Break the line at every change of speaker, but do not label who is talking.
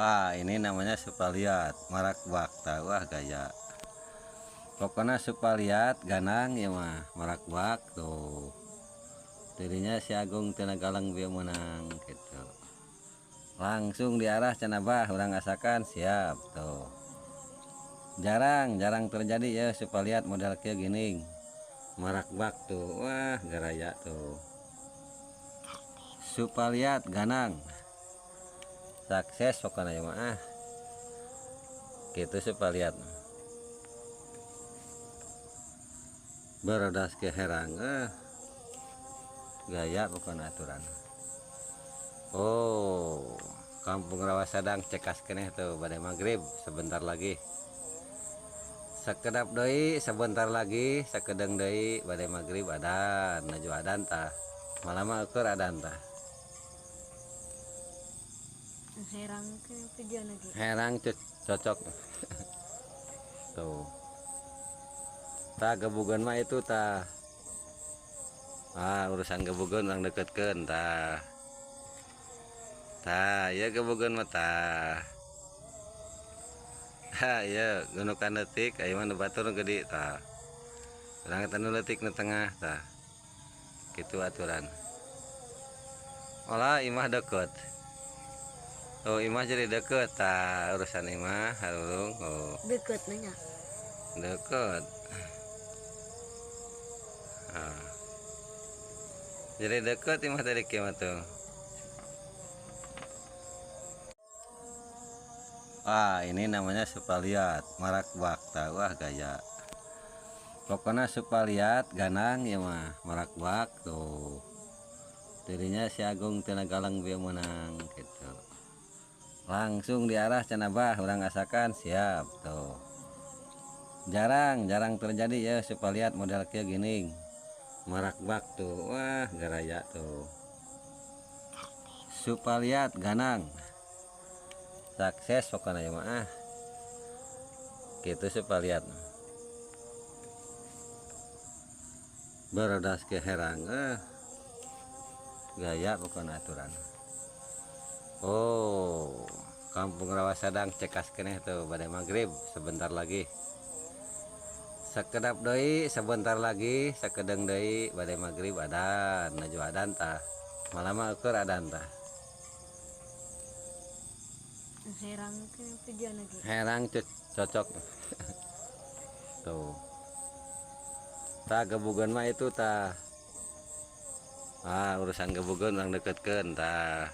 Ah, ini namanya supaliat marakbak tah, wah gaya. Pokoknya supaliat ganang ya mah marakbak tuh. Dirinya si Agung tina galang bieu menang gitu. Langsung diarah cenah bah urang asakan siap tuh. Jarang terjadi ya supaliat model kieu gini. Marakbak tuh, wah garaya tuh. Supaliat ganang. Sukses pokoknya ya mah ah. Gitu supaliat. Berodas ke herang gaya pokoknya aturan. Oh, kampung Rawasadang cekas keneh tuh badai maghrib sebentar lagi. Sekedap deui sebentar lagi sakedeng deui badai maghrib adan, nuju adan tah. Malam mah ukur adan tah.
Herang ke tujuan lagi.
Herang cocok. Tuh. Tah gebugan mah itu tah. Ah, urusan gebugan orang deketkeun tah. Tah, ieu gebugan mah tah. Ha, ieu gunukan leutik aya mah nu batur nu gede tah. Urang eta nu leutik nu tengah tah. Kitu aturan. Olah imah deket. Oh, imah jadi deket tah urusan imah harurung. Oh.
Deket nanya.
Deket. Ah. Jadi deket imah tadi kieu mah tuh. Ah, ini namanya supaliat marakbak tah, wah gaya. Pokoknya supaliat ganang ya mah marakbak tuh. Dirinya si Agung tina galang bieu menang gitu. Langsung diarah cenah bah urang asakan siap tuh. Jarang terjadi ya supaliat model kieu gini. Marakbak tuh, wah garaya tuh. Supaliat ganang. Sukses pokoknya ya mah ah. Gitu supaliat. Berodas ke herang gaya pokoknya aturan. Oh, kampung Rawasadang cekas keneh tuh badai maghrib sebentar lagi. Sekedap deui sebentar lagi sakedeng deui badai maghrib adan, nuju adan tah. Malam mah ukur adan tah.
Herang ke tujuan lagi.
Herang cocok. Tuh. Tah gebugan mah itu tah. Ah, urusan gebugan orang deketkeun tah.